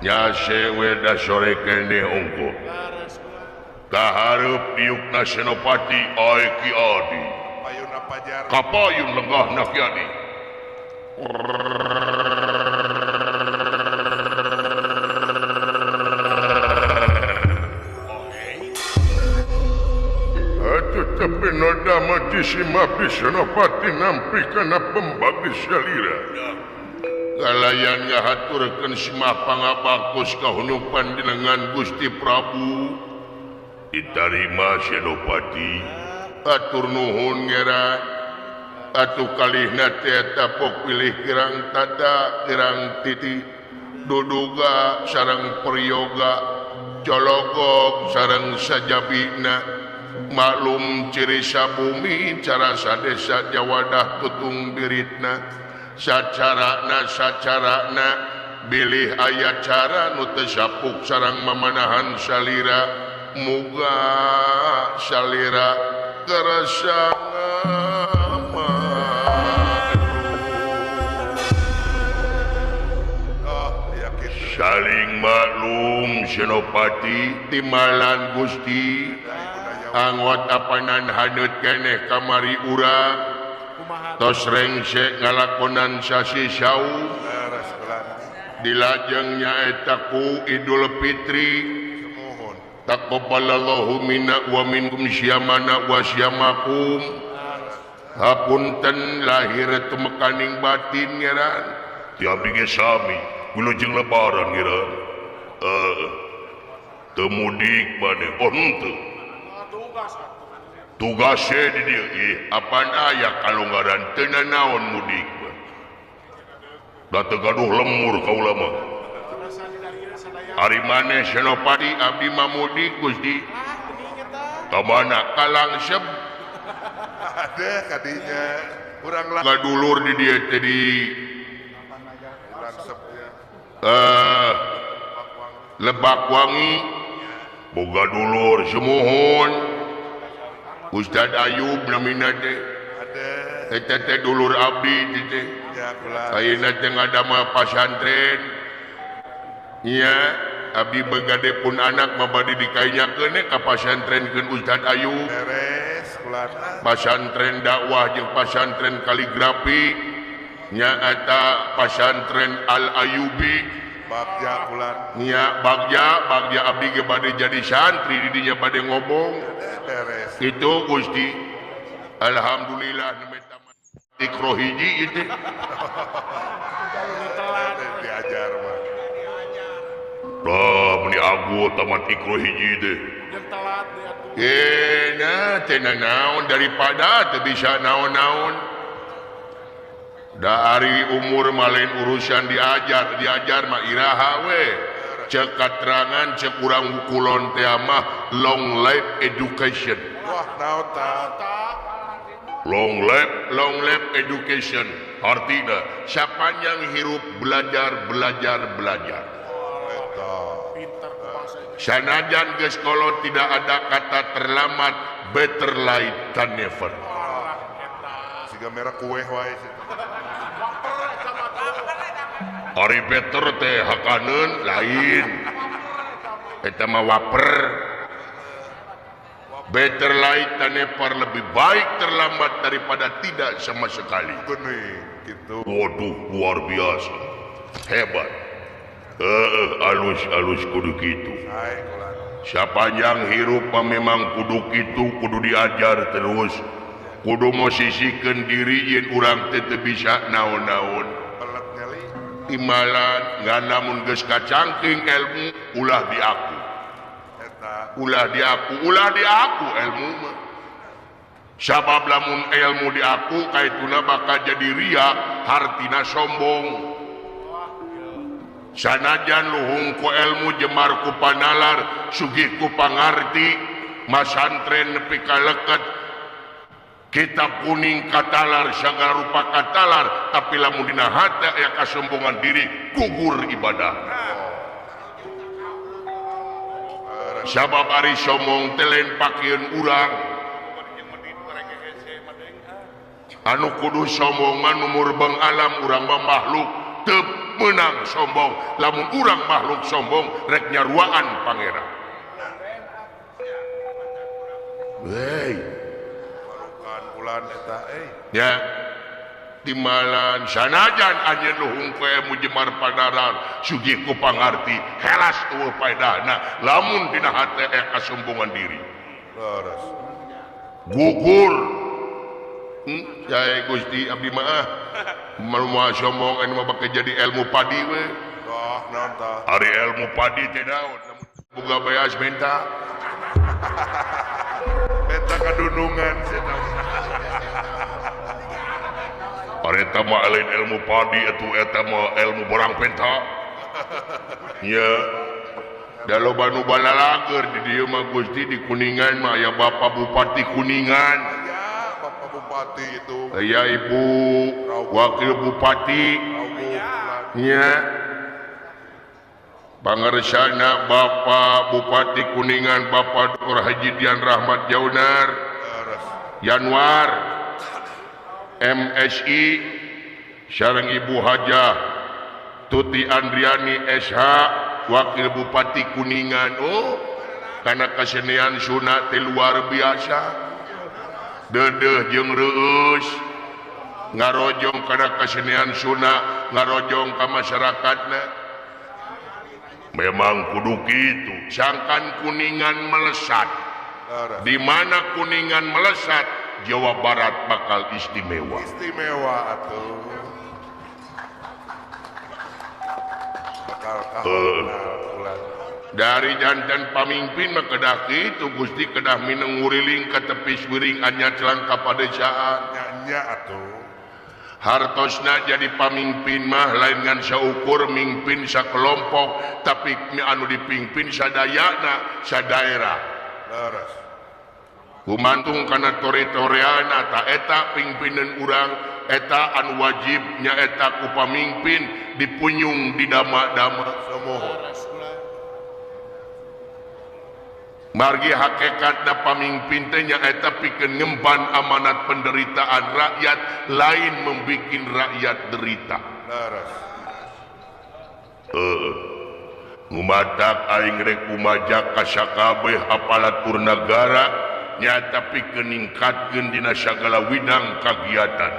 Nyase we da sore keneh ongkoh. Kahareup diukna Senopati ai Ki Adi. Kapayun lenggahna Ki Adi. Atuh tapi noda mati si Mabdi Senopati nampi kana pembagi salira. Kalayan ngahaturkeun Simah pangabakus kahunupan dilengan Gusti Prabu. Ditarima Senopati. Atur nuhun ngera. Atuh kalihna teh tapok pilih kirang tata kirang titi duduga sareng priyoga cologog sareng sajabina maklum ciri sabumi cara sadesa jawadah tutung biritna sacarana sacarana bilih aya cara nu teu sapuk sareng mamanahan salira muga salira kerasa. Saling maklum Senopati timalan Gusti angot apanan haneut keneh kamari urang tos rengsek ngalakonan sasi saum dilajeng nyaeta ku Idul Fitri taqabbalallahu minna wa minkum syamana wa syamakum hapunten lahir temekaning batin ngeran ti abdi ge sami wilujeng lebaran ngeran teu mudik maneh oh henteu tugasnya di dieu ih apaan aya kalonggaran teu nanaon mudik mah da teu gaduh lemur kaula mah. Ari maneh Senopati abdi mah mudik Gusti ka mana ka Langsep ada kadinya urang lah gadulur di dieu teh di Langsep ya. Lebak Wangi boga dulur sumuhun Ustad Ayub namina teh eta teh dulur abdi teh ayeuna teh ngadamel pasantren nya abdi begade pun anak mah bade dikainyakeun ka pasantrenkeun Ustad Ayub pasantren dakwah jeung pasantren kaligrafi nya eta pasantren Al Ayubi Bagja bulan nya bagja bagja abdi ge bade jadi santri di dinya bade ngobong beres itu Gusti alhamdulillah nembe tamat ikro hiji ieu teh diajar mah dah meuni agu tamat ikro hiji teh nah teh naon daripada teu bisa naon-naon. Dari umur mah lain urusan diajar diajar mah iraha we cek katerangan cek urang kulon teh mah long life education. Wah naon ta long life education artinya sapanjang hirup belajar belajar belajar. Sanajan geus kolot tidak ada kata terlambat, better late than never. Siga merek kue wae. Ari better teh hakaneun lain. Eta mah waper. Better late than never, lebih baik terlambat daripada tidak sama sekali. Geuning gitu. Waduh luar biasa. Hebat. Alus-alus kudu kitu. Sapanjang hirup mah memang kudu kitu, kudu diajar terus. Kudu mosisikeun diri yen urang teh teu bisa naon-naon. Timalan ngan lamun geus kacangking ilmu ulah diaku. Ulah diaku, ulah diaku ilmu mah. Sabab lamun ilmu diaku kaituna bakal jadi ria, hartina sombong. Sanajan luhung ku ilmu jemar ku panalar, sugih ku pangarti, masantren nepi ka leket, kitab kuning katalar segala rupa katalar, tapi lamun dina hate aya kasombongan diri gugur ibadah. Sabab ari sombong teh lain pakieun urang. Anu kudu sombong mah nu murbeng alam, urang mah makhluk teu menang sombong. Lamun urang makhluk sombong rek nyaruaan pangeran. Hei, bulan eta euy. Ya. Timalan sanajan anjeun nu hungkwe mujemar padaran sugih ku pangarti helas eueuh paedahna lamun dina hate kasombongan diri. Leres. Gugur. Jai Gusti abdi mah ah. Malu sombong anu mah bake jadi ilmu padi we. Tah naon tah? Ari ilmu padi teh naon? Boga beas menta. Menta kadunungan cenah. Eta mah lain ilmu padi atuh eta mah ilmu barang penta. Nya. Da loba nu balalager di dieu mah Gusti di Kuningan mah aya Bapak Bupati Kuningan. Aya Bapak Bupati itu. Aya Ibu Wakil Bupati. Nya. Pangersana Bapak Bupati Kuningan Bapak Dr. Haji Dian Rahmat Jaunar. Januar MSI sareng Ibu Hajah Tuti Andriani SH Wakil Bupati Kuningan. Oh, karena kesenian Sunda teh luar biasa. Dedeh jeung reueus ngarojong kana kesenian Sunda, ngarojong ka masyarakatna. Memang kudu kitu, sangkan Kuningan melesat. Di mana Kuningan melesat, Jawa Barat bakal istimewa. Istimewa atuh. Bakal kahormat. Dari jantan pamimpin mah kedah kitu Gusti kedah mineng nguriling ka tepis wiring anya celang ka padesaan. Nya atuh. Hartosna jadi pamimpin mah lain ngan saukur mimpin sakelompok tapi anu dipimpin sadayana sadaerah. Leres. Gumantung kana tore-toreana ta eta pimpinan urang eta anu wajib nyaeta ku pamimpin dipunyung di dama-dama Sumuhun. Margi hakikatna pamimpin teh nyaeta pikeun ngemban amanat penderitaan rakyat lain membikin rakyat derita. Leres. Ngumatak aing rek kumajak ka sakabeh aparatur nagara nyata pikeun ningkatkeun dina sagala widang kagiatan.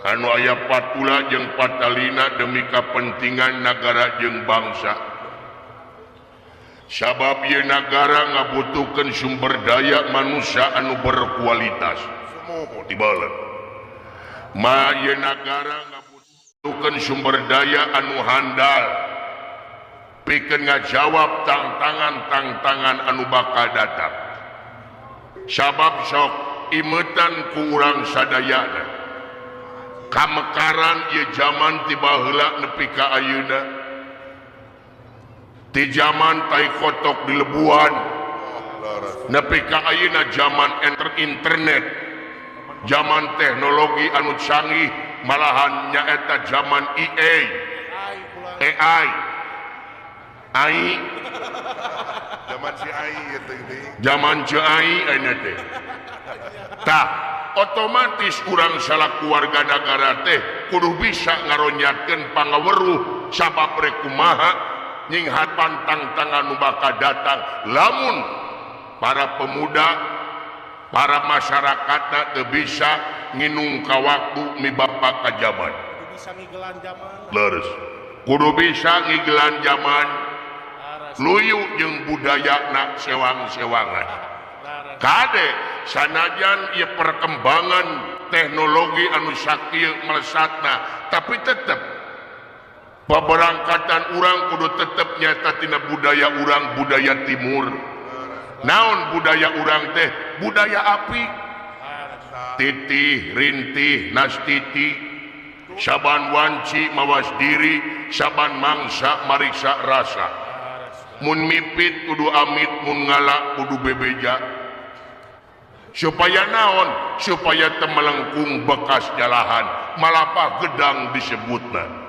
Anu aya patula jeung patalina demi kapentingan nagara jeung bangsa. Sabab ieu nagara ngabutuhkeun sumber daya manusia anu berkualitas. Tibaleun. Ma ieu nagara ngabutuhkeun sumber daya anu handal. Pikeun ngajawab tantangan-tantangan anu bakal datang. Sabab sok imetan ku urang sadayana. Kamekaran ieu jaman ti baheula nepi ka ayeuna. Ti jaman tai kotok di lebuan nepi ka ayeuna jaman internet, jaman teknologi anu canggih, malahan nyaeta jaman EA, AI, AI, zaman si AI itu ini, zaman si AI ini teh. Tah, otomatis urang salaku warga nagara teh kudu bisa ngaronyatkeun pangaweruh sabab rek kumaha nyinghat pantang tangan nu bakal datang lamun para pemuda para masyarakat teu bisa nginung ka waktu mibapa ka jaman. Kudu bisa ngigelan jaman. Leres. Kudu bisa ngigelan jaman. Luyu jeung budayana sewang-sewangan. Kade sanajan ieu perkembangan teknologi anu sakieu melesatna tapi tetep paberangkatan urang kudu tetep nyata tina budaya urang, budaya timur. Naon budaya urang teh? Budaya api. Titih, rintih, nastiti. Saban wanci mawas diri, saban mangsa mariksa rasa. Mun mipit kudu amit, mun ngala kudu bebeja. Supaya naon? Supaya temelengkung bekas jalahan, malapah gedang disebutna.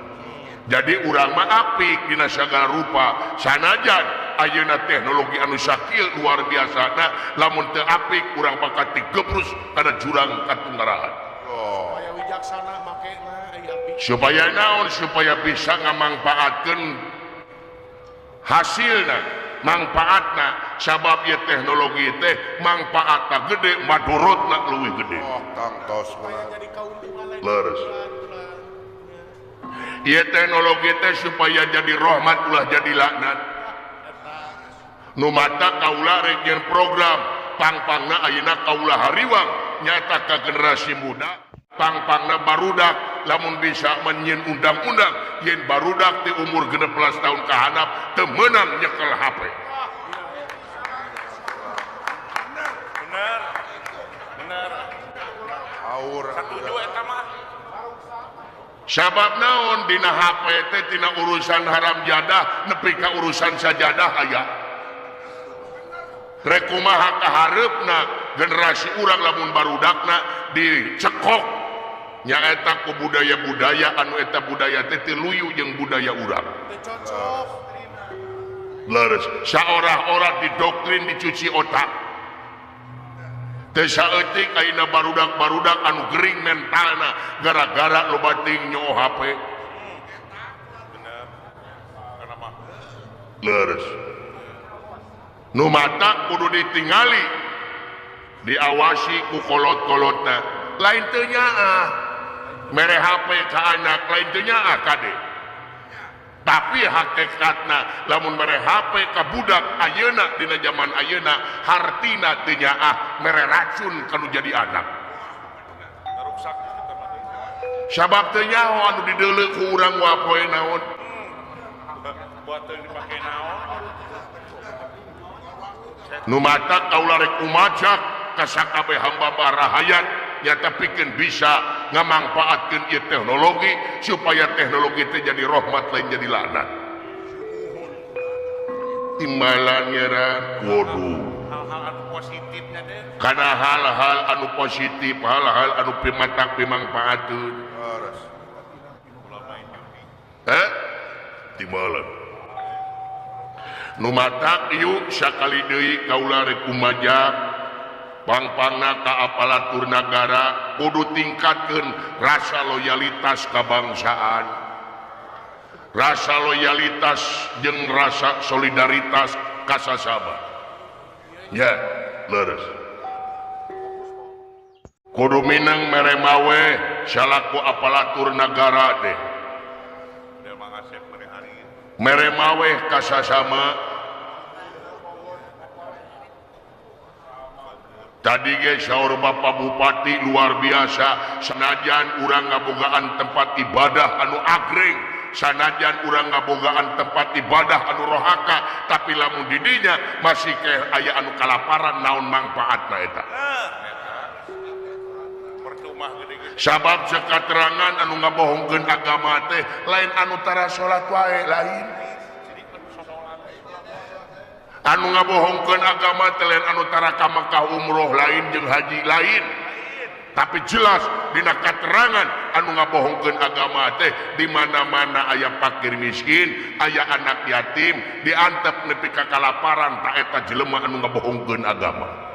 Jadi urang mah apik dina sagala rupa sanajan ayeuna teknologi anu sakieu luar biasa nah lamun teu apik urang bakal digebrus kana jurang katunggarahan. Oh. Supaya wijaksana makena ai abdi. Supaya naon? Supaya bisa ngamangpaatkeun hasilna, mangpaatna, sabab ieu teknologi teh mangpaatna gede, madorotna leuwih gede. Oh, tangtos Supaya bener. jadi kauntungan lain Leres. keuntungan, ulah. Ieu teknologi teh supaya jadi rahmat ulah jadi laknat. Nu mata kaula rek nyeun program pangpangna ayeuna kaula hariwang nyata ka generasi muda, pangpangna barudak lamun bisa menyeun undang-undang yen barudak di umur 16 tahun ka handap teu meunang nyekel HP. Bener. Bener. Aur. Satuju eta mah. Sabab naon dina HP teh tina urusan haram jadah nepi ka urusan sajadah aya. Rek kumaha kahareupna generasi urang lamun barudakna dicekok nyaeta ku budaya-budaya anu eta budaya teh teu luyu jeung budaya urang. Teu cocok. Leres, saorah-orah didoktrin dicuci otak. Teu saeutik ayeuna barudak-barudak anu gering mentalna gara-gara loba teuing nyoo HP. Bener. Karena mah. Leres. Nu mata kudu ditingali, diawasi ku kolot-kolotna. Lain teu nyaah mere HP ka anak, lain teu nyaah kade. Tapi hakikatna lamun mere HP ka budak ayeuna dina zaman ayeuna hartina teu nyaah mere racun kanu jadi anak. Ngaruksak eta mah. Sabab teu nyaho anu dideuleu ku urang wapoe naon. Buat teu dipake naon. Nu mata kaula rek umajak ka sakabeh hamba barahayat nyata pikeun bisa ngamangpaatkeun ieu teknologi supaya teknologi teh jadi rahmat lain jadi laknat. Timbalan nyerat kudu hal-hal anu positifnya teh. Kana hal-hal anu positif, hal-hal anu pimatak pimangpaateun. Leres. Ulah main judi. Heh? Timbalan. Nu matak ieu sakali deui kaula rek umajak pangpangna ka aparatur nagara kudu tingkatkeun rasa loyalitas kabangsaan, rasa loyalitas jeung rasa solidaritas ka sasama. Ya, leres. Kudu mineng mere mawe salaku aparatur nagara teh. Mere mawe ka sasama. Tadi ge saur Bapak Bupati luar biasa, sanajan urang ngabogaan tempat ibadah anu agreng, sanajan urang ngabogaan tempat ibadah anu rohaka, tapi lamun di dinya masih ke aya anu kalaparan naon mangpaatna eta. Sabab sekaterangan anu ngabohongkeun agama teh lain anu tara salat wae, lain. Anu ngabohongkeun agama teh lain anu tara ka Mekah umroh lain jeung haji lain. Tapi jelas dina katerangan anu ngabohongkeun agama teh di mana-mana aya fakir miskin, aya anak yatim, diantep nepi ka kalaparan ta eta jelema anu ngabohongkeun agama.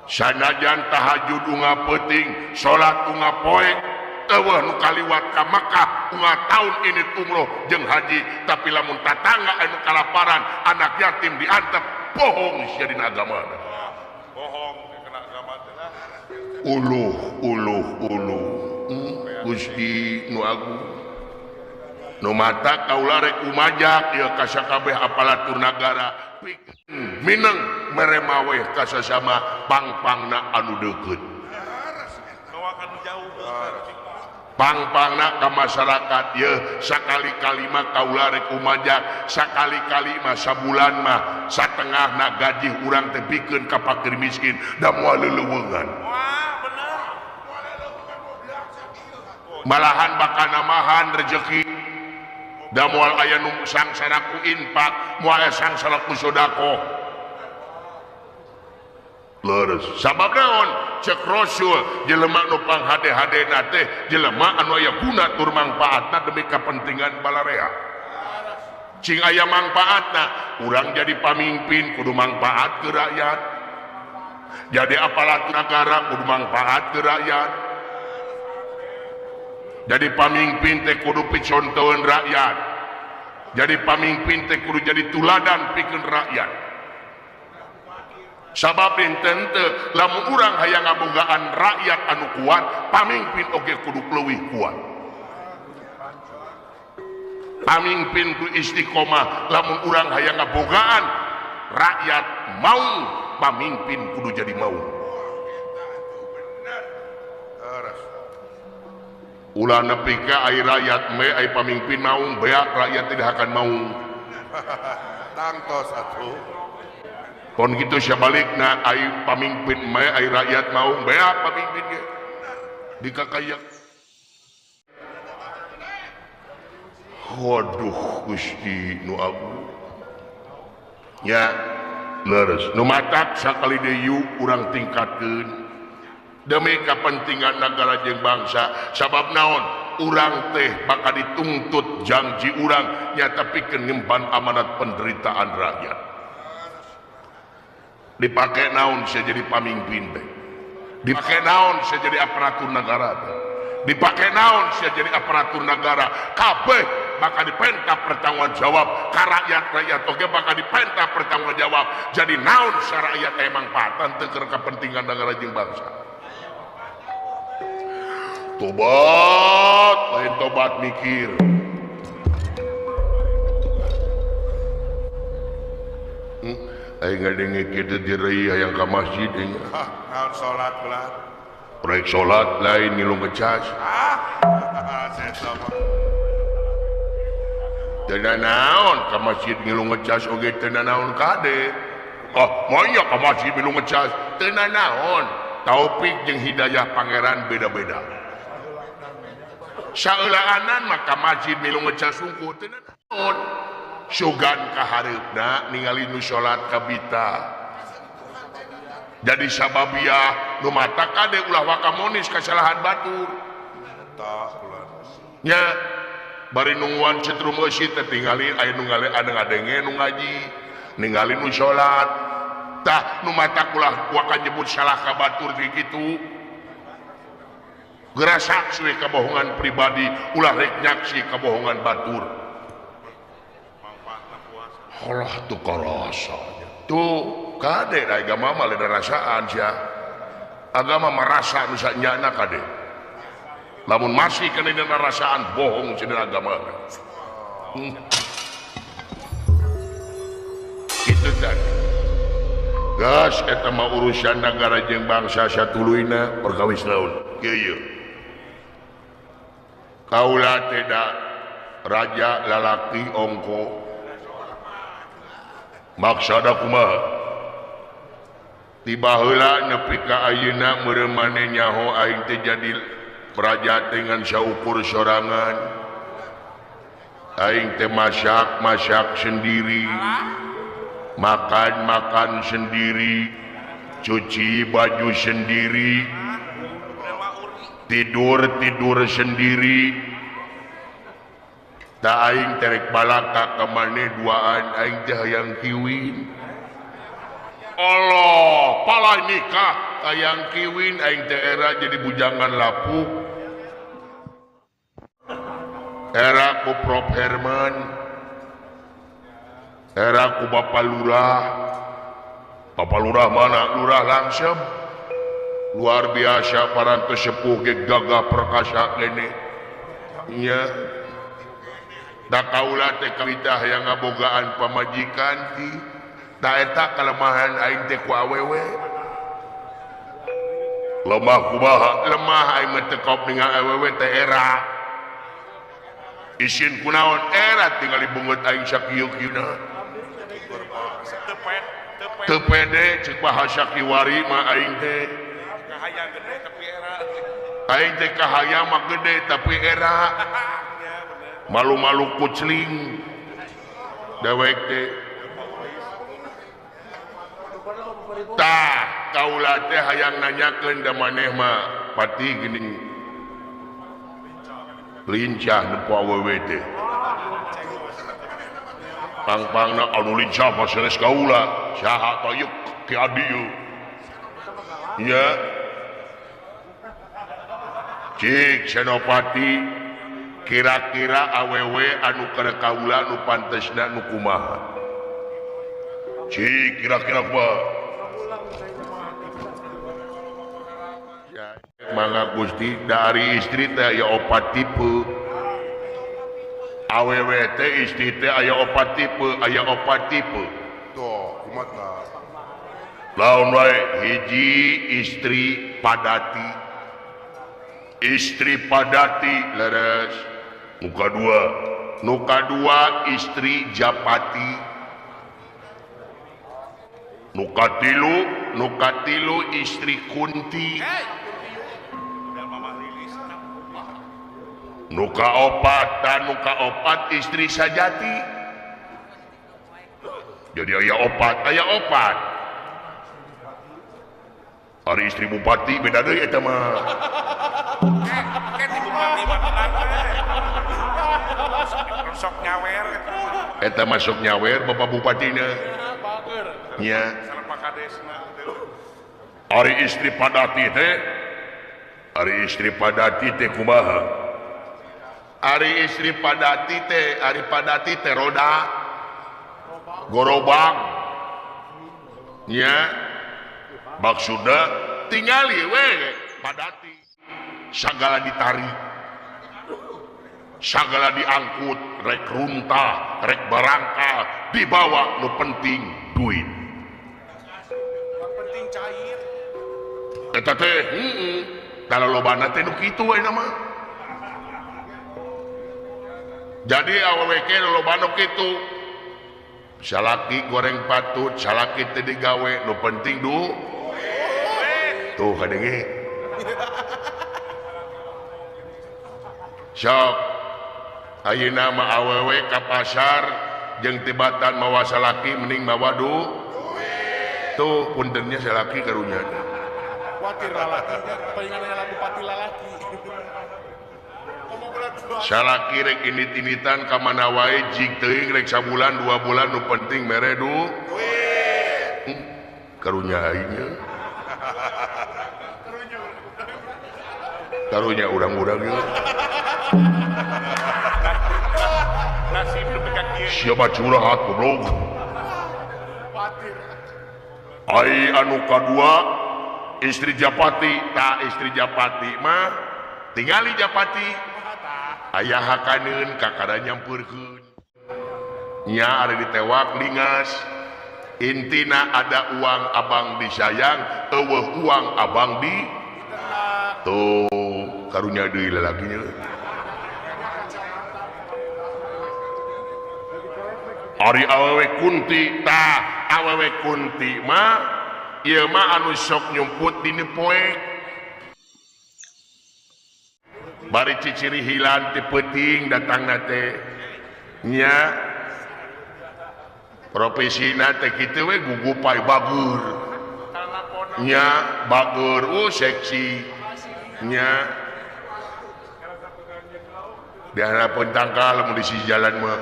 Sanajan tahajud unga peuting, salat unga poe, eueuh nu kaliwat ka Mekah unga taun ini umroh jeung haji, tapi lamun tatangga anu kalaparan, anak yatim diantep, bohong sia dina agama. Bohong kena agama teh lah. Uluh uluh uluh. Gusti nu agung. Nu mata kaula rek umajak ieu ka sakabeh aparatur nagara. Mineng mere maweh ka sasama pangpangna anu deukeut. Pangpangna ka masyarakat yeuh sakali-kali mah kaula rek umajak, sakali-kali mah sabulan mah satengahna gaji urang teh pikeun ka fakir miskin da moal leuleungan. Malahan bakal namahan rejeki da moal aya nu sangsara ku infak, moal aya sangsara ku sedekah. Leres. Sabab naon? Cek Rasul jelema nu panghade-hadena teh jelema anu aya guna tur mangpaatna demi kepentingan balarea. Cing aya mangpaatna, urang jadi pamimpin kudu mangpaat ke rakyat. Jadi aparatur negara kudu mangfaat ke rakyat. Jadi pamimpin teh kudu picontoeun rakyat. Jadi pamimpin teh kudu jadi tuladan pikeun rakyat. Sabab enten teu lamun urang hayang ngabogaan rakyat anu kuat, pamimpin oge kudu leuwih kuat. Pamimpin kudu istiqomah, lamun urang hayang ngabogaan rakyat mau, pamimpin kudu jadi mau. Ulah nepi ka ai rakyat me ai pamimpin mau, beak rakyat tidak akan mau. Tangtos atuh. Kon kitu sabalikna ai pamimpin me ai rakyat mau, beak pamimpin ge. Dikakayak. Waduh Gusti nu agung. Ya leres nu matak sakali deui urang tingkatkeun demi kepentingan negara jeung bangsa. Sabab naon urang teh bakal dituntut janji urang nyata pikeun ngemban amanat penderitaan rakyat. Dipake naon saya jadi pamimpin teh, dipake naon saya jadi aparatur negara teh, dipake naon saya jadi aparatur negara kabeh bakal dipenta pertanggungan jawab ka rakyat-rakyat oge bakal dipenta pertanggungan jawab. Jadi naon rakyat emang manfaatan teu keur kepentingan negara jeung bangsa. Tobat lain tobat mikir. Aing ngadenge kitu direi hayang ka masjid aing. Naon salat ulah. Rek salat lain ngilu ngecas. Ah, saya Teu naon ka masjid ngilu ngecas oge teu naon kade. Oh, moal ka masjid ngilu ngecas teu naon. Taufik jeung hidayah pangeran beda-beda. Saeulaanan mah ka masjid milu ngecas sungkuh teu naon. Sugan ka hareupna ningali nu salat kabita. Jadi sababiah nu mata kade ulah waka monis kasalahan batur. Tah ulah. Nya bari nungguan cetrum eusi teh tingali aya nu ngadenge nu ngaji, ningali nu salat. Tah nu mata ulah waka nyebut salah ka batur di kitu. Geura saksi kabohongan pribadi ulah rek nyaksi kabohongan batur. Allah tuh karasa tuh kade agama mah lain rasaan sia. Agama merasa nu sanyana kade. Lamun masih kana dina rasaan bohong cenah agama. Kitu tadi. Gas eta mah urusan negara jeung bangsa satuluyna perkawis naon. Kieu ieu. Kaula teh da raja lalaki ongko. Maksada kumaha? Tiba heula nepi ka ayeuna meureun maneh nyaho aing teh jadi raja dengan saukur sorangan. Aing teh masak-masak sendiri, makan-makan sendiri, cuci baju sendiri, tidur-tidur sendiri. Tak aing terek balaka ka maneh duaan aing teh hayang kiwin. Allah, pala nikah hayang kiwin aing teh era jadi bujangan lapuk. Era ku Prof Herman, era ku Bapak Lurah. Bapak Lurah mana? Lurah langsung. Luar biasa parantos sepuh ge gagah perkasa kene. Nya. Da kaula teh kawitah yang ngabogaan pamajikan ti ta eta kalemahan aing teh ku awewe. Lemah kumaha? Lemah aing mah teu kop dengan awewe teh era. Isin kunaon era tingali beungeut aing sakieu-kieuna. Teu pede ceuk bahasa kiwari mah aing teh. Kahayang gede tapi era. Aing teh kahayang mah gede tapi era. Malu-malu kucling dewek teh. Tah kaula teh hayang nanyakeun da maneh mah pati geuning lincah nu awewe teh. Pang-pangna anu lincah mah sanes kaula saha tah ieu ki adi ieu. Nya cik Senopati kira-kira awewe anu keur kaula nu pantesna nu kumaha cik kira-kira kumaha ya mangga Gusti dari istri teh aya opat tipe awewe teh istri teh aya opat tipe aya opat tipe tuh kumaha laun wae hiji istri padati istri padati leres muka dua nuka dua istri japati nuka tilu istri kunti nuka opat dan nuka opat istri sajati jadi aya opat ari istri bupati beda deui eta mah sok nyawer eta masuk nyawer bapak bupatina nya ari istri padati teh ari istri padati teh kumaha ari istri padati teh ari padati teh roda gorobak nya maksudna tingali we padati sagala ditarik sagala diangkut rek runtah rek barangka dibawa nu penting duit yang penting cair eta teh heeh kalau lobana teh nu kitu we mah jadi awewe ke loba nu kitu salaki goreng patut salaki teh digawe nu penting du tuh kadenge sok ayeuna mah awewe ka pasar jeung tibatan mawa salaki mending mawa du tuh puntennya salaki karunya kuatir lalakinya palingan aya bupati lalaki salaki rek init-initan ka mana wae jig teuing rek sabulan dua bulan nu penting mere du karunya aingnya karunya urang-urang ieu siapa curhat goblok ai anu kadua istri Japati ta istri Japati mah tingali Japati aya hakaneun kakara nyampeurkeun nya ari ditewak lingas intina ada uang abang disayang eueuh uang abang di tuh karunya deui lalakinya ari awewe kunti tah awewe kunti mah ieu mah anu sok nyumput dina poek bari ciciri hilang ti peuting datangna teh nya profesina teh kitu we gugupai bagur nya bagur seksi nya di harapan tangkal mun di sisi jalan mah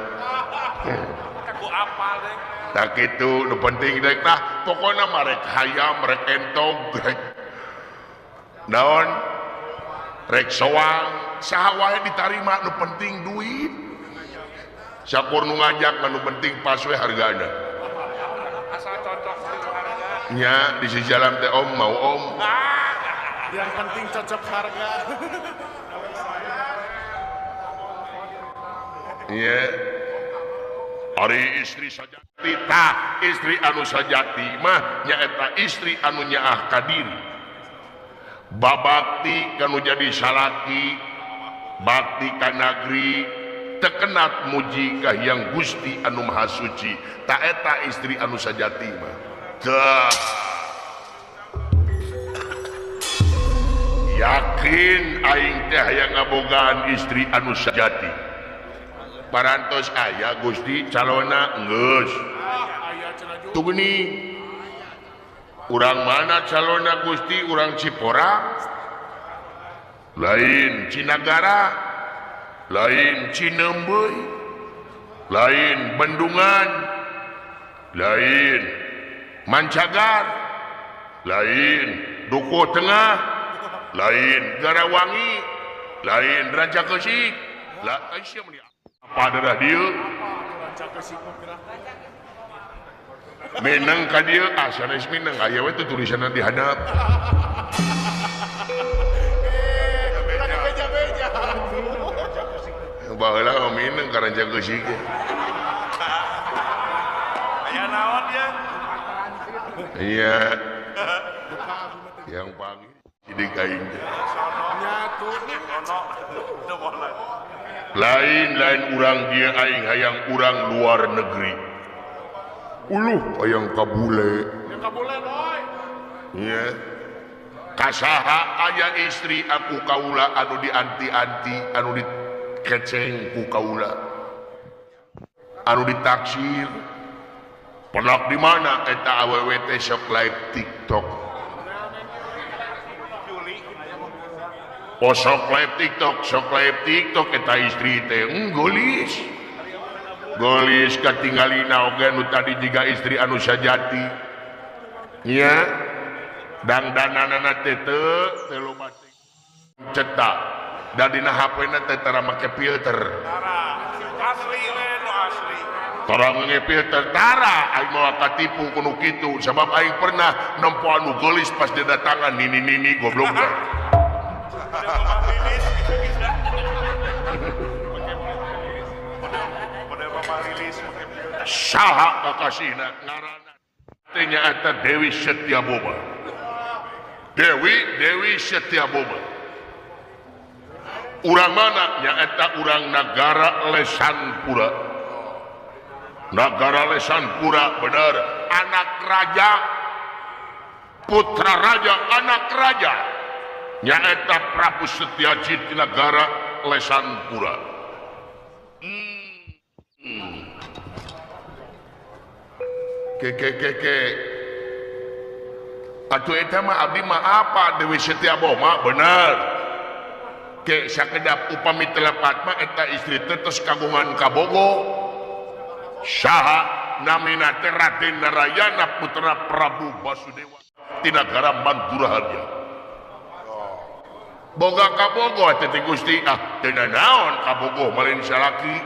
tak itu nu penting rek tah pokona mah rek hayam rek entog rek naon rek soang saha wae ditarima nu penting duit sakur nu ngajak mah nu penting pas we hargana asal cocok harga nya di sisi jalan teh om mau om yang penting cocok harga nya ari istri sajati tah istri anu sajati mah nyaeta istri anu nyaah ka diri babakti kanu jadi salaki bakti ka nagri tekenat muji ka Hyang Gusti anu Maha Suci ta eta istri anu sajati mah tah yakin aing teh hayang ngabogaan istri anu sajati parantos aya Gusti calona geus tuh geuning urang mana calona Gusti urang Ciporang lain Cinagara lain Cinembuy lain Bendungan lain Mancagar lain Dukuh Tengah lain Garawangi lain Rancakeusi lah apa darah dieu Minang ka dieu ah sanes Minang aya we teh tulisanna di handap baheula Minang ka Rancakeusi ge aya naon ya iya yang pagi sidik aing lain-lain urang dia aing hayang urang luar negeri uluh hayang kabule iya kasaha aya istri aku kaula anu dianti-anti anu dikeceng ku kaula anu ditaksir pelak di mana eta awewe teh sok live TikTok. Oh sok live TikTok, sok live TikTok eta istri teh golis. Golis katinggalina oge nu tadi jiga istri anu sajati. Nya dangdananana teh teu loba cetak. Da dina HP-na teh tara make filter. Asli we nu asli. Tara nge filter tara aing moal katipu ku nu kitu sabab aing pernah nempo anu geulis pas didatangan nini-nini goblok. Saha kakasihna ngaranna teh nyaeta Dewi Setiaboma. Dewi Setiaboma. Urang mana nyaeta urang nagara Lesanpura. Nagara Lesanpura bener anak raja putra raja anak raja nyaeta Prabu Setiajit di nagara Lesanpura. Ke atuh eta mah abdi mah apa Dewi Setiaboma bener ke sakedap upami telepat mah eta istri teh tos kagungan kabogo saha namina teh Raden Narayana putra Prabu Basudewa ti nagara Manduraharja. Boga kabogoh teh Gusti ah teu naon kabogoh malin salaki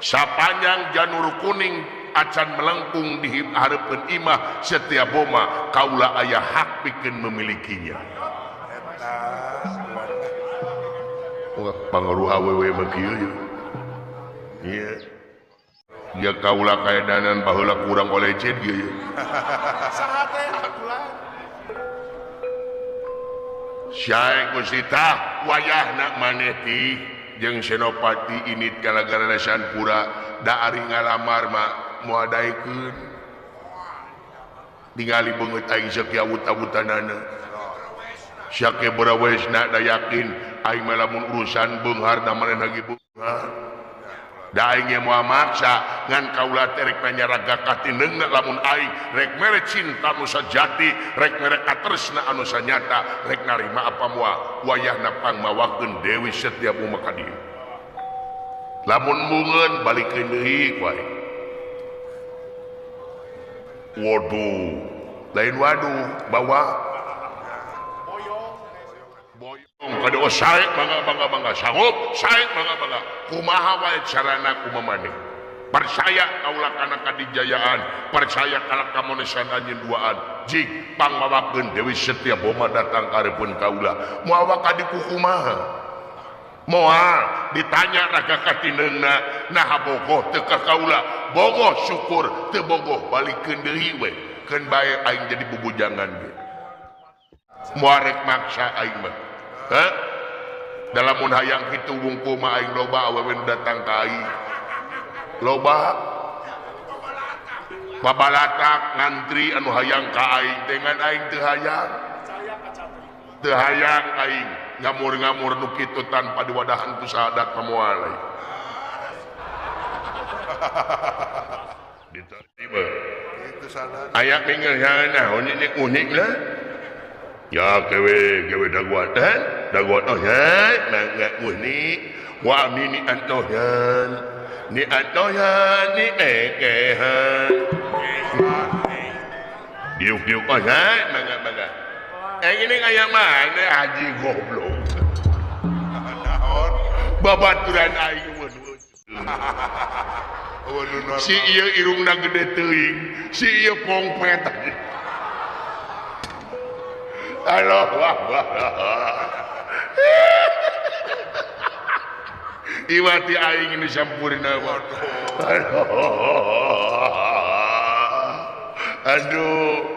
sapanjang janur kuning acan melengkung di hareupeun imah Setiaboma kaula aya hak pikeun memilikinya. Wah pangaruh awewe mah kieu ye. Iya. Ya kaula kaedanan baheula kurang olecet kieu ye. Saha teh kaula? Syai Gusti tah wayahna maneh ti jeung Senopati init ka nagara Lesanpura da ari ngalamar mah moal daekeun. Ningali beungeut aing sakiawut-awutanana. Syake berawesna da yakin aing mah lamun urusan beunghar da manehna ge beunghar. Da aing ge moal maksa ngan kaula teh rek nanyaraga katinengna lamun aing rek mere cinta nu sajati, rek mere katresna anu sanyata, rek narima apa moal wayahna pangmawakeun Dewi Setiaboma ka dieu. Lamun mungeun balikeun deui ku aing. Waduh, lain waduh, bawa boyong kada sae mangga mangga mangga sanggup sae mangga mangga kumaha wae carana kumaha maneh percaya kaula kana kadijayaan percaya kana kamonesan anjeun duaan jig pangmawakeun Dewi Setiaboma datang ka hareupeun kaula moal ka dikukumaha moal ditanya raga katineungna naha bogoh teu ka kaula bogoh syukur teu bogoh balikeun deui we keun bae aing jadi bubujangan ge moal rek maksa aing mah heh dalamun hayang kitu wungkul mah aing loba awewe nu datang ka aing loba babalatak ngantri anu hayang ka aing dengan aing teu hayang aing ngamur-ngamur nu kitu tanpa diwadahan ku sahadat pamoal aing diterima aya minggu nah unik lah ya kewe kewe daguatan daguat oh ya mangga unik wa mini antohan ni antohan ni ekehan diuk diuk oh ya mangga mangga Ini kayak mana haji goblok. Babaturan aing si ieu irungna gede teuing, si ieu pongpet. Halo. Iwati aing ini sampurna. Aduh.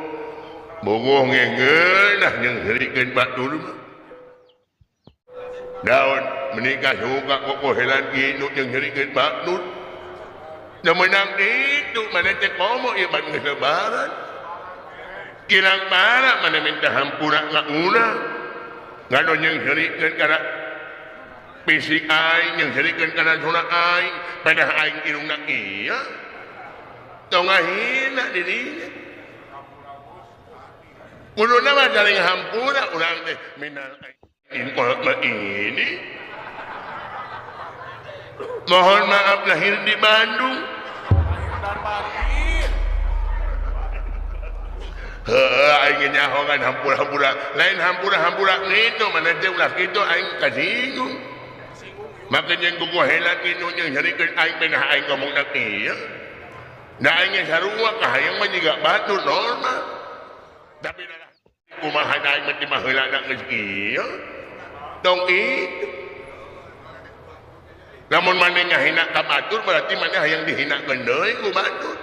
Bogoh ngeunah jeung heurikeun batur mah. Daun menikah suka kokohelan kieu jeung heurikeun batur. Da meunang ditu maneh teh komo ieu ban geus lebaran. Kirang bara maneh minta hampura ka urang. Ngado jeung heurikeun kana fisik aing, jeung heurikeun kana zona aing, pedah aing irungna ieu. Tong ngahina dirinya. Kuduna mah saling hampura urang teh minal ini. Mohon maaf lahir di Bandung. Heuh aing nyahoan hampura-hampura, lain hampura-hampura kitu mana teh ulah kitu aing kasinggung. Maka jeung gogohelan kitu jeung nyerikeun aing benah aing ngomongna kieu. Da aing ge sarua kahayang mah jiga batur normal. Tapi dah kumaha aing mah ti baheula geus kieu. Tong itu. Lamun maneh ngahina ka batur berarti maneh hayang dihinakeun deui ku batur.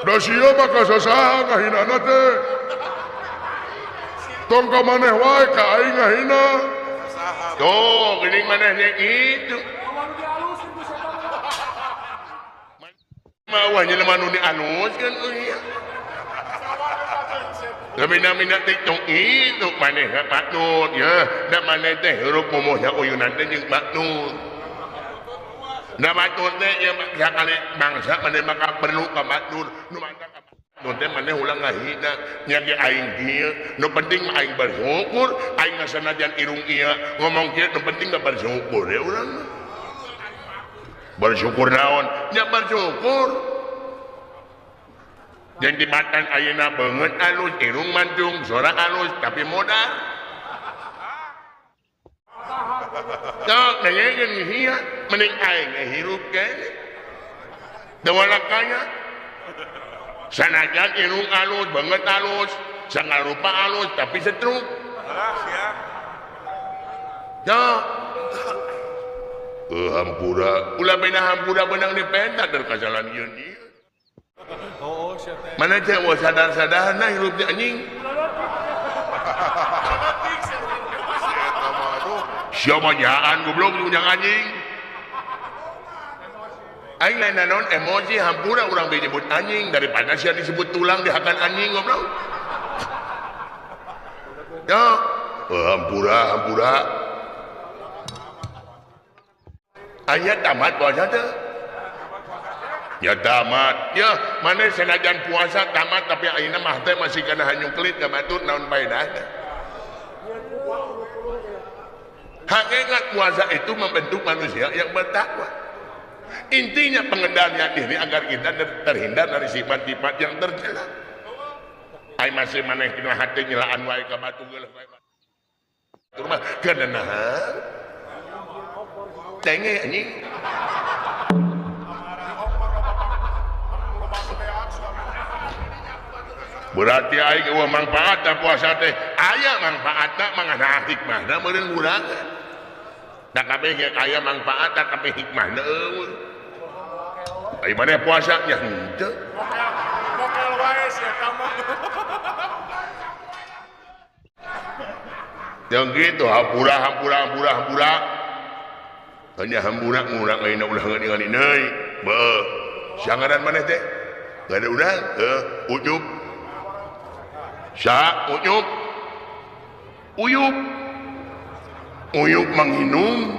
Da sia mah ka sasaha ngahinana teh. Tong ka maneh wae ka aing ngahina. Tuh, geuning maneh nya kitu. Mah jelema nu dialuskeun euy. Lamina-mina teh tong itu maneh ka patut ya, da maneh teh heurup momohnya uyunan teh jeung patut. Da batur teh ieu sakali bangsa maneh maka perlu ka batur, nu mantap ka batur teh maneh ulah ngahina nya ge aing kieu, nu penting mah aing bersyukur, aing sanajan irung ieu ngomong kieu nu penting mah bersyukur ya urang. Bersyukur naon? Nya bersyukur. Jeung dibatan ayeuna beungeut alus, irung mancung, sora alus, tapi modal. Tok dengekeun hia, mending aing ge hirup keneh. Teu walakanya. Sanajan irung alus, beungeut alus, sangarupa alus, tapi setruk. Tok. Hampura, ulah beda hampura benang dipenta dari kasalan ieu ieu. Mana teh eueuh sadar-sadarna hirup teh anjing. Sia mah nyaan goblok jeung anjing. Aing lain naon emosi hampura urang disebut anjing daripada sia disebut tulang dihakan anjing goblok. Yo, hampura hampura. Aya tamat puasa teh. Ya tamat. Ya, mana sanajan puasa tamat tapi ayeuna mah teh masih kana hanyungkelit ka batur naon paedahna. Hakikat puasa itu membentuk manusia yang bertakwa. Intinya pengendalian diri agar kita terhindar dari sifat-sifat yang tercela. Ai masih maneh dina hati nyelaan wae ka batur geuleuh wae. Batur mah kadenahan. Tenge anjing. Berarti aing eueuh mangpaatna puasa teh. Aya mangpaatna mangana hikmahna meureun ngurangan. Da kabeh ge aya mangpaatna tapi hikmahna eueuh. Ai maneh puasa nya henteu. Mokel wae sia kamu. Yang gitu hampura hampura hampura hampura. Hanya hampura ngurang ayeuna ulah ningali deui. Beuh. Sangaran maneh teh? Gak ada urang, Ucup. Sa Ucup. Uyup. Uyup manghinum.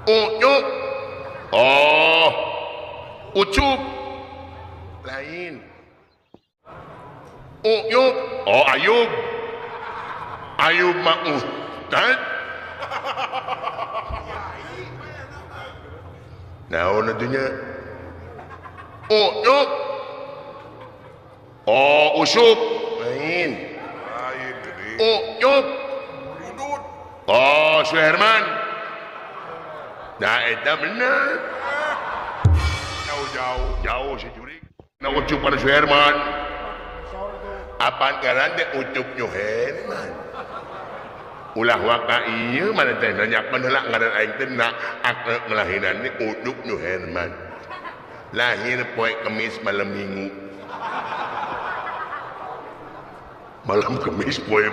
Ucup. Oh. Ucup. Lain. Uyup. Oh, Ayub. Ayub mah ustad. Naon atuh nya? Ucup. Oh, Usup. Lain. Lain. Ucup. Oh, Suherman. Nah, eta bener. Jauh-jauh. Jauh si jurig. Nah, Ucup pada Suherman. Apaan ngaran teh Ucup Nyuherman. Ulah waka ieu mana teh nanyakeun heula ngaran aing teh na akte ngelahiran teh Ucup Nyuherman. Lahir poe Kemis malam Minggu. Malam Kemis poe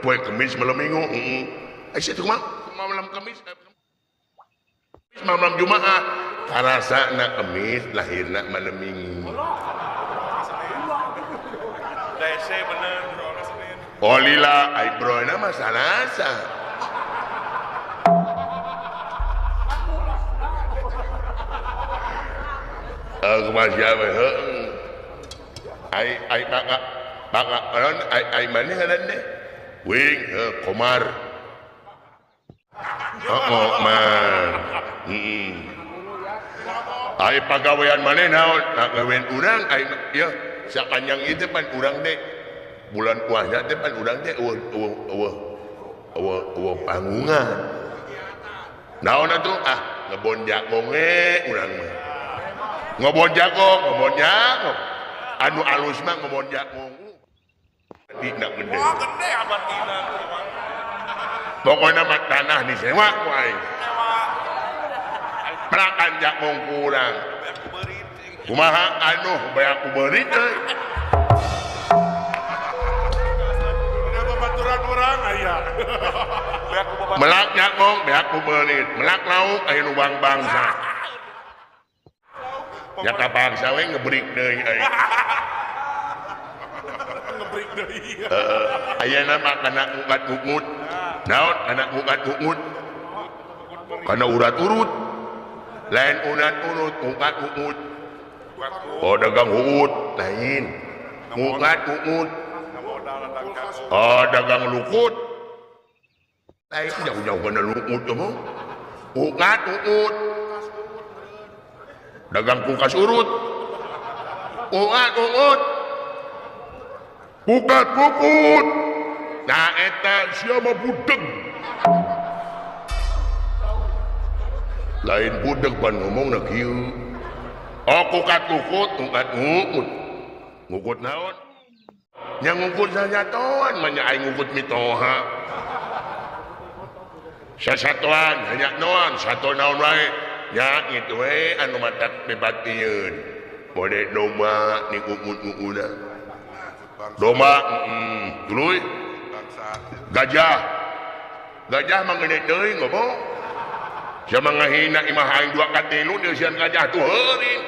poe Kemis malam Minggu. Heeh. Ai sia kumaha? Malam Kemis malam Jumaah. Karasana Kemis lahirna malam Minggu. Dese bener. Oh lila ai broena mah salasa. Kumaha sia we heueuh. Ai ai baka baka naon ai ai maneh ngaran teh? Wing heuh Komar. Heeh, man. Heeh. Ai pagawean maneh naon? Pagawean urang ai ieu sapanjang ieu teh pan urang teh bulan puasa teh pan urang teh eueuh eueuh eueuh eueuh eueuh panggungan. Naon atuh? Ah, ngebon jagong we urang mah. Ngebon jagong, ngebon jagong. Anu alus mah ngebon jagong. Dina gede. Wah, gede abatina. Pokokna mah tanah disewa ku aing. Perakan jagong ku urang. Kumaha anu beak ku beurit euy. Babaturan urang aya. Melak jagong beak ku beurit, melak lauk aya nu bang-bangsa. Ya ka bangsa we ngebrik deui euy. Ngebrik deui. Heeh, ayeuna mah kana ngukat-ngungut. Naon kana ngukat-ngungut? Kana urat-urut. Lain urat-urut, ngukat-ngungut. Oh dagang huut, lain. Ngukat-ngungut. Oh dagang lukut. Lain jauh-jauh kana lukut mah. Ngukat-ngungut. Dagang kulkas urut. Uat-uut. Kukat kukut. Nah eta sia mah budeg. Lain budeg pan ngomongna kieu. Oh kukat kukut, kukat ngukut. Ngukut naon? Nya ngukut sanyatoan mah nya aing ngukut mitoha. Sasatoan hanya naon, sato naon wae. Nya kitu we anu matak bebatiyeun. Bode domba ni ngukut-ngukutna. Domba tuluy. Gajah. Gajah mah gede deui ngomong. Sia mah ngahina imah aing 2 ka 3 deusian gajah tuh heurin.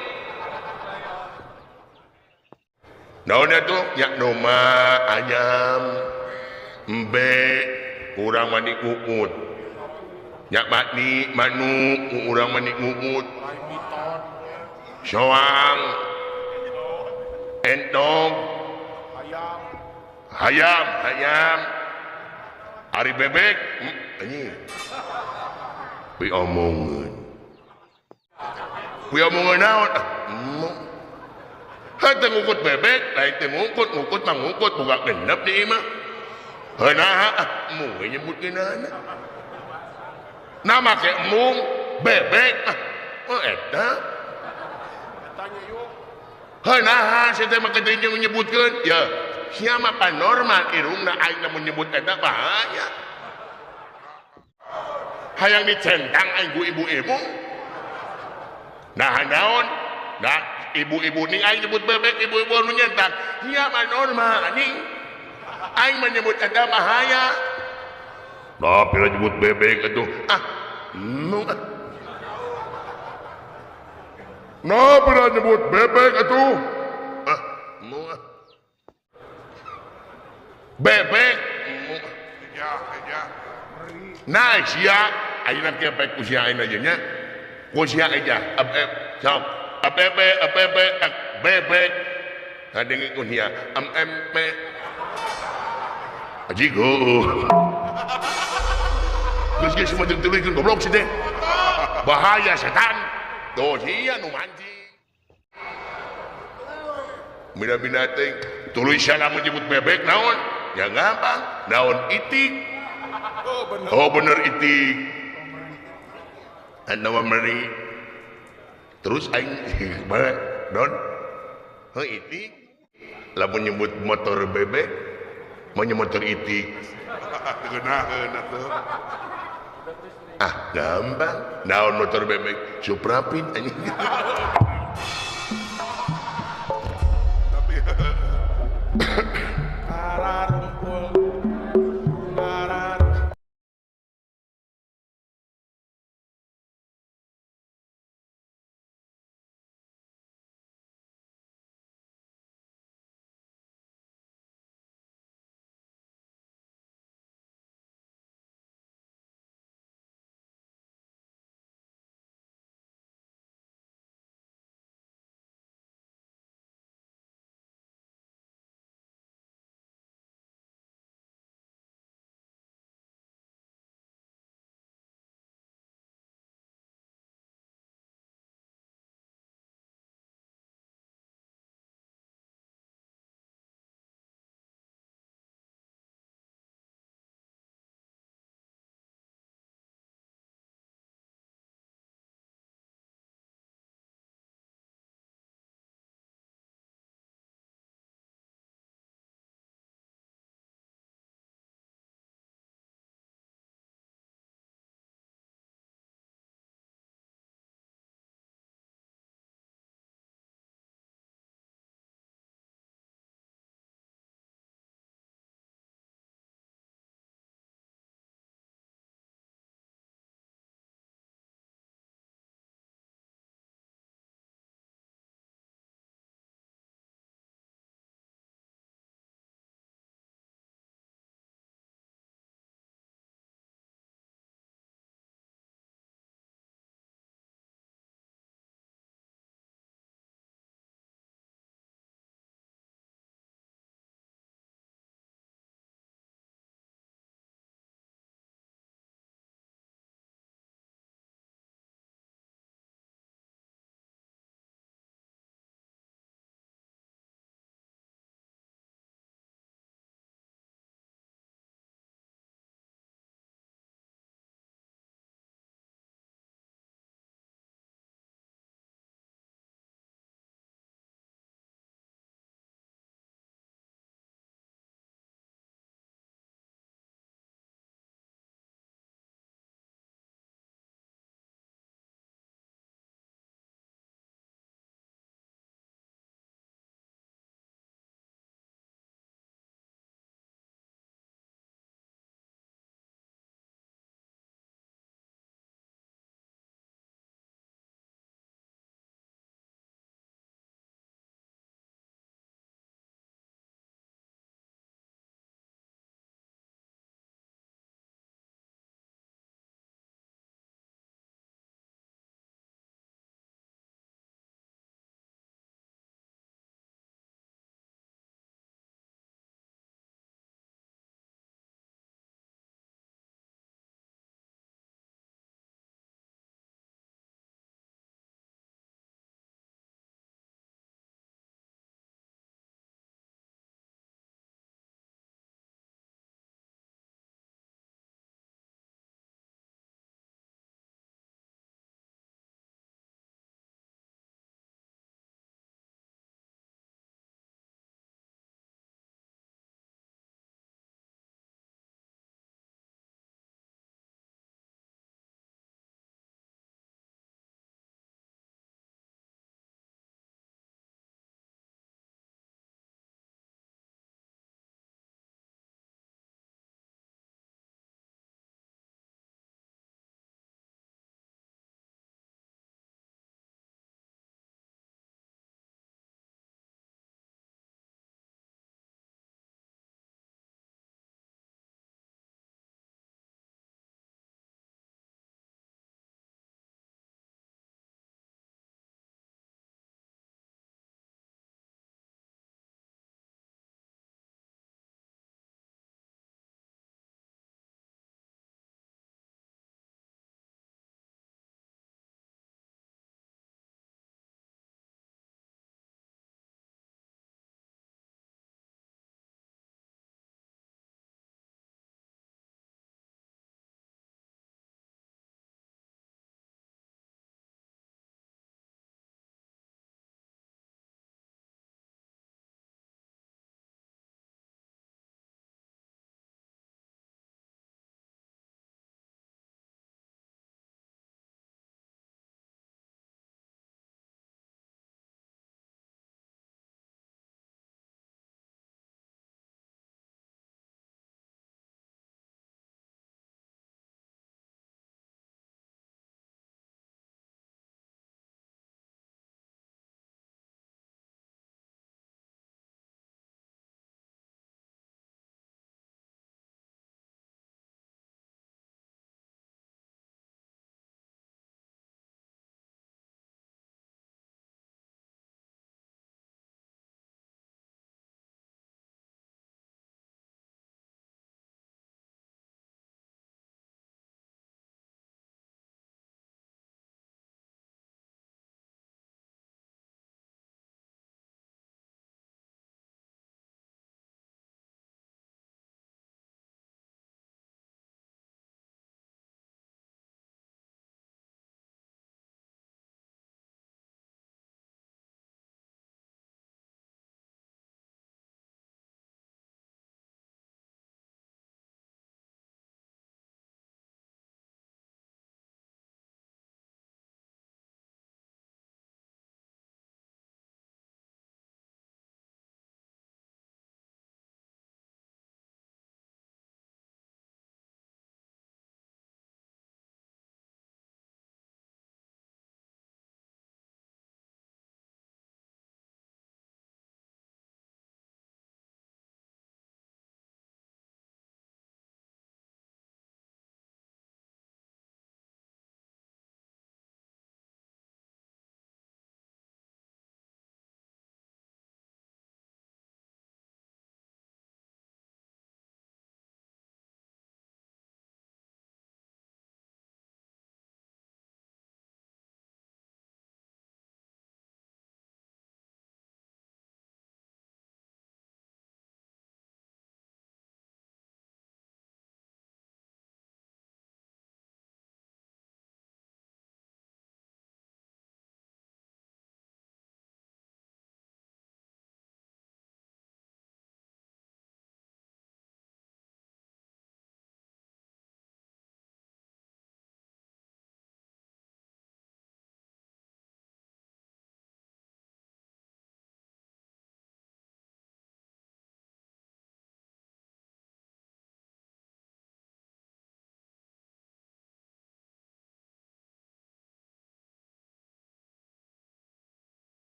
Naon atuh? Nya domba, ayam, embe, urang mah dikukut. Nya mati manuk, urang mah dikukut. Soang, entong, hayam, hayam, ari bebek, anjing. Kuy omongeun. Kuy omongeun naon? Ah, emong. Heuh teu ngukut bebek, lain teu ngukut, ngukut mah ngukut boga genep di imah. Heuh naha ah, embung we nyebutkeunana. Nah make embung bebek ah, oh eta. Heuh naha sia teh make teu nyebutkeun? Ya, sia mah pan normal irungna aing lamun nyebut eta bahaya. Hayang dicentang aing ku ibu-ibu. Nah naon? Nah ibu-ibu ni aing nyebut bebek, ibu-ibu anu nyentang. Sia mah normal anjing. Aing menyebut eta bahaya. Nah, pira nyebut bebek atuh. Ah, nu. Nah, pira nyebut bebek atuh. Ah, nu. Bebek. Nah, sia ayeuna kieu bae ku sia ayeuna nya. Ku sia aja. Sok. APP APP bebek. Kadenge ku sia MMP. Aji go. Geus geus mah tuluy goblok si teh. Bahaya setan. Tuh sia nu mancing. Bina-bina teh Tuluy sia menyebut bebek naon? Ya gampang, naon itik. Oh bener itik. Anda meri. Terus aing mana don? Oh itik. Lamun nyebut motor bebek, mau motor itik. Geunaheun atuh. Ah, gampang. Naon motor bebek? Suprapin anjing.